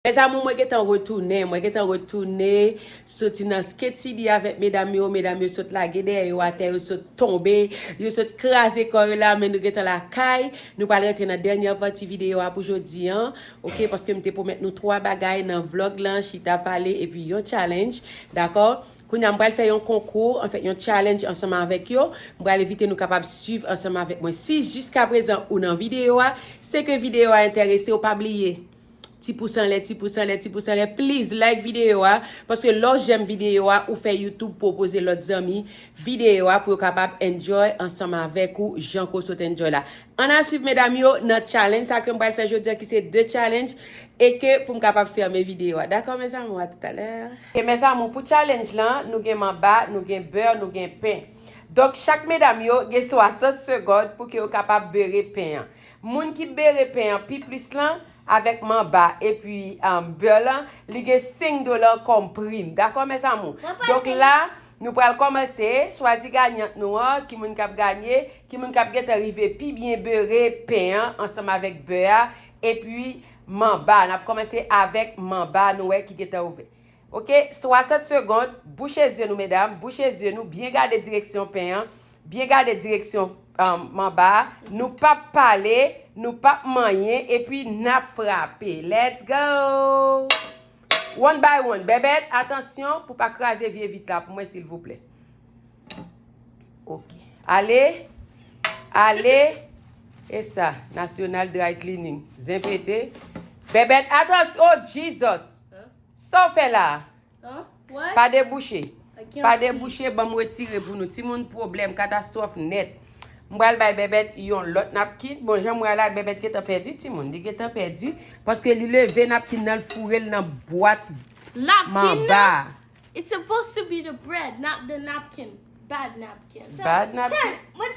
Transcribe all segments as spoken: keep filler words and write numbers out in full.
Mes amours, mwen gentan retounen, mwen gentan retounen, soti nan Skate City avèk medam yo, medam yo sot lage dèyè yo atè, yo sot tonbe, yo sot kraze kò yo la, men nou gentan lakay. Nou pral rantre nan dènyè pati videyo a pou jodi an, oke, paske m te pwomèt nou twa bagay nan vlog lan, chita pale, epi yon challenge, dakò? Kounye a, m pral fè yon konkou, anfèt, yon challenge ansanm avèk yo. M pral envite nou kapab swiv ansanm avèk mwen. Si jiskaprezan ou nan videyo a, se ke videyo a enterese w, pa bliye. Ti pous anlè, ti pous anlè, ti pous anlè. Please, like videyo a. Paske lè w jèm videyo a, ou fè YouTube pwopoze lòt zanmi videyo a pou yo kapab enjoy ansanm avèk ou, jan ke w sot enjoy la. Ann al swiv medam yo nan challenge sa ke m pral fè jodi a, ki se de challenge, e ke pou m kapab fèmen videyo a. Dakò, mes amours, à tout à l'heure. E mes amours, pou challenge lan, nou gen manba, nou gen bè, nou gen pen. Donk, chak medam yo gen swasant segond pou ke yo kapab bere pen an. Moun ki bere pen an pi plis lan, avèk manba epi, um, bè lan, li gen senk dola kòm prim. Dakò, mes amours? Donk la, nou pral kòmanse, chwazi ganyant nou an, ki moun k ap ganye, ki moun k ap gentan rive pi byen bere pen an ansanm avèk bè a, epi manba. N ap kòmanse avèk manba, nou wè ki gentan ouvè. Oke, swasant segond, bouche zye nou, medam, bouche zye nou, byen gade direksyon pen an, byen gade direksyon, um, manba a. Nou p ap pale, nou p ap manyen, epi n ap frape. Let's go! One by one. Bèbèt, atansyon pou pa kraze vye vit la pou mwen, silvouplè. Oke. Ale. Ale. E sa, National Dry Cleaning. Zen pete. Bèbèt, atansyon. Oh, Jesus! Sa w fè la a? Pa debouche. Pa debouche, ban m retire pou nou. Timoun, pwoblèm, katastwòf nèt. M pral bay Bèbèt yon lòt napkin. Bon, jan m wè la, Bèbèt gentan pèdi, timoun. Li gentan pèdi. Paske li leve napkin nan, l foure l nan bwat manba. It's supposed to be the bread, not the napkin. Bad napkin. Bad napkin. What,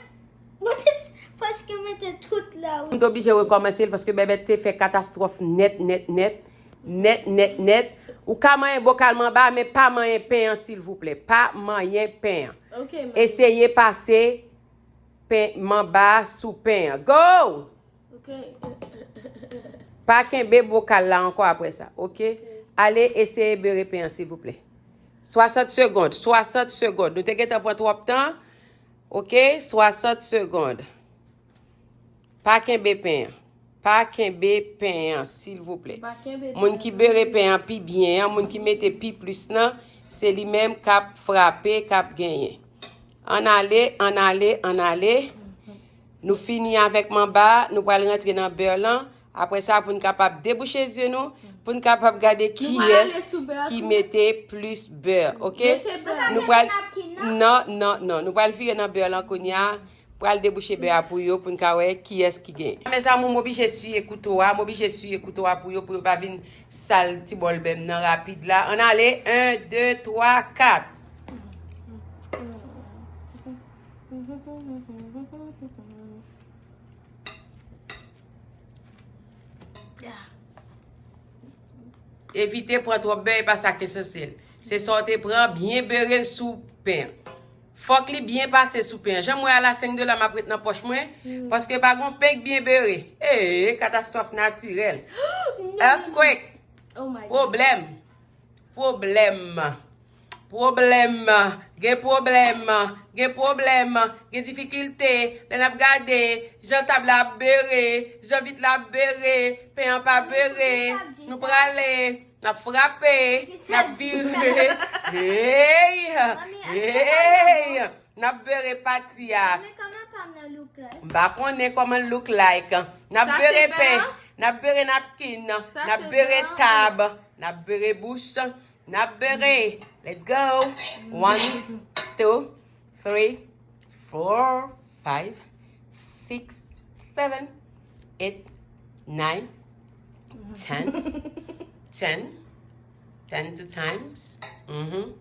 what is, paske mete tout la, wi. M t oblije rekòmanse l paske Bèbèt te fè katastwòf nèt, nèt, nèt. Nèt, nèt, nèt. Ou ka manyen bokal manba, men pa manyen pen an, silvouplè. Pa manyen pen an. Eseye pase pen manba sou pen an. Go! Pa kenbe bokal la ankò apre sa, oke? Ale eseye bere pen an, silvouplè. Swasant segond, swasant segond. Nou te gentan pran twòp tan. Oke, swasant segond. Pa kenbe pen an. Pa kenbe pen an, silvouplè. Moun ki bere pen an pi byen an, moun ki mete pi plis lan, se li menm k ap frape, k ap genyen. Ann ale, ann ale, ann ale. Nou fini avèk manba, nou pral rantre nan bè lan. Apre sa, pou n kapab debouche zye nou, pou n kapab gade kiyès ki mete plis bè, oke? Nou pral, non, non, non. Nou pral vire nan bè lan kounye a. Pral debouche bè a pou yo, pou n ka wè kiyès ki genyen. Mes amours, m oblije siye kouto a, m oblije siye kouto a pou yo, pou yo pa vin sal ti bòl bè m nan rapid la. Ann ale, en, de, twa, kat. Evite pran twòp bè, e pa sa k esansyèl. Se sa w te pran, byen bere l sou pen an. Fòk li byen pase sou pen an. Jan m wè a la, senk dola m ap ret nan pòch mwen, paske pa gon pen k byen bere. Ee, katastwòf natirèl. Earthquake. Pwoblèm. Pwoblèm. Pwoblèm. Gen pwoblèm. Gen pwoblèm. Gen difikilte. Lè n ap gade, jan tab la ap bere, jan vit la ap bere, pen an pa bere. Nou prale. N ap frape. N ap vire. Hey! Hey! N ap bere pati a. M pa konnen kòman l look like. N ap bere pen. N ap bere napkin. N ap bere tab. N ap bere bouch. N ap bere. Let's go. One, two, three, four, five, six, seven, eight, nine, ten, ten, ten two times. Mhm.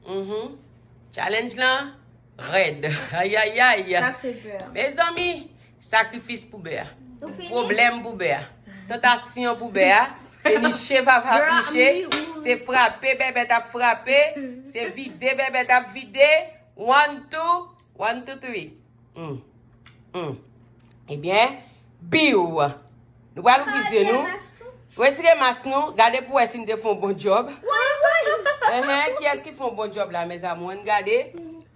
Mhm. Challenge lan rèd. Ayayay. Mezanmi, sakrifis pou bè a. Pwoblèm pou bè a. Tantasyon pou bè a. Se niche papa ap niche. Se frape bèbèt ap frape. Se vide bèbèt ap vide. One, two. One, two, three. Mm. Mm. Ebyen, biw. Nou pral ouvri zye nou. Retire mas nou, gade pou wè si n te fè yon bon djòb. Enhen, kiyès ki fè yon bon djòb la, mezanmi? Ann gade.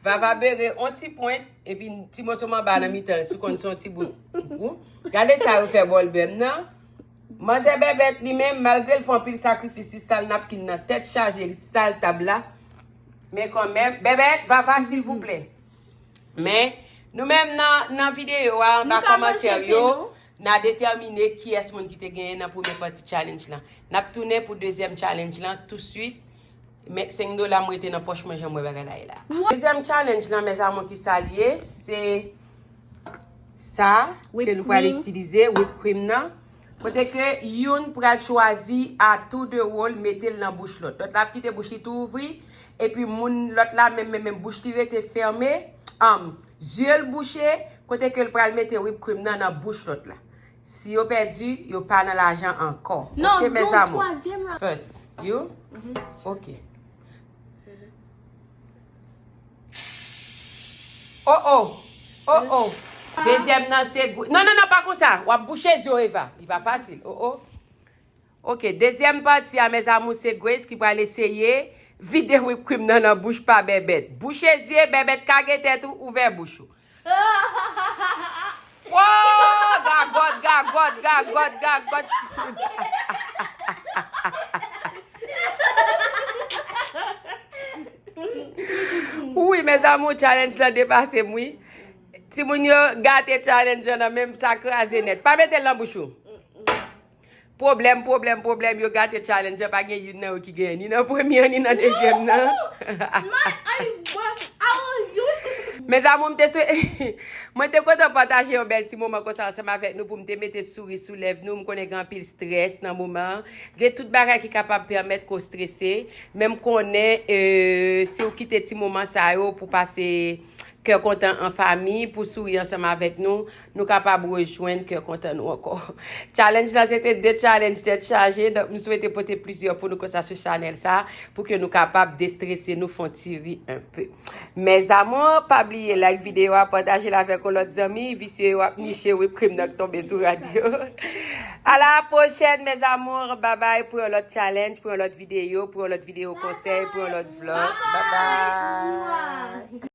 Vava bere on ti pwent, epi ti moso manba nan mitan l, si w konn se yon ti bout. Ou gade sa yo fè bòl bè m nan. Manzè Bèbèt li menm, malgre l fè anpil sakrifis, li sal napkin nan tèt chaje, li sal tab la. Men kanmenm, Bèbèt, Vava, silvouplè. Men, nou menm nan, nan videyo a, anba kòmantè yo, n a detèmine kiyès moun ki te genyen nan premye pati challenge lan. N ap tounen pou dezyèm challenge lan touswit. Men senk dola m rete nan pòch mwen, jan m wè bagay la ye la. Dezyèm challenge lan, mezanmi, ki sa l ye, se sa ke nou pral itilize, whip cream nan. Kote ke youn pral chwazi a tou de wòl, mete l nan bouch lòt. Lòt la ap kite bouch li tou ouvri, epi moun lòt la menm, menm, menm bouch li rete fèmen, um, zye l bouche, kote ke l pral mete whip cream nan nan bouch lòt la. Si yo pèdi, yo pa nan lajan ankò. Non, ok, mes amours. First, you? Ok. Oh, oh. Oh, oh. Dezyèm nan se Gr-, non, non, non, pa konsa. W ap bouche zye w, Eva. Li pa fasil. Oh, oh. Ok, dezyèm pati a, mes amours, se Grace ki pral eseye vide whip cream nan nan bouch pa Bèbèt. Bouche zye, Bèbèt kage tèt ou, ouvè bouch ou. Wo! Gagòt, gagòt, gagòt, gagòt. Wi, mes amours, challenge lan depase m, wi. Timoun yo gate challenge lan nan menm, sa kraze nèt. Pa mete l nan bouch ou. Pwoblèm, pwoblèm, pwoblèm, yo gate challenge lan, pa gen youn nan yo ki genyen, ni nan premye an, ni nan dezyèm nan. Mes amours, m te swe-, mwen te kontan pataje yon bèl ti moman konsa ansanm avèk nou pou m te mete souri sou lèv nou. M konnen gen anpil strès nan moman an. Gen tout bagay ki kapab pèmèt ke w strese. Men m konnen, e, si w kite ti moman sa yo pou pase kè kontan an fanmi, pou souri ansanm avèk nou, nou kapab rejwenn kè kontan nou ankò. Challenge lan se te de challenge tèt chaje, donk m swete pote plizyè pou nou konsa sou chanèl sa, pou ke nou kapab destrese nou, fè yon ti ri enpe. Mes amours, pa bliye like videyo a, pataje l avèk yon lòt zanmi, visye yo ap niche whip cream nan k tonbe sou rad yo. A la pwochèn, mes amours, babay, pou yon lòt challenge, pou yon lòt videyo, pou yon lòt videyo konsèy, pou yon lòt vlog. Babay.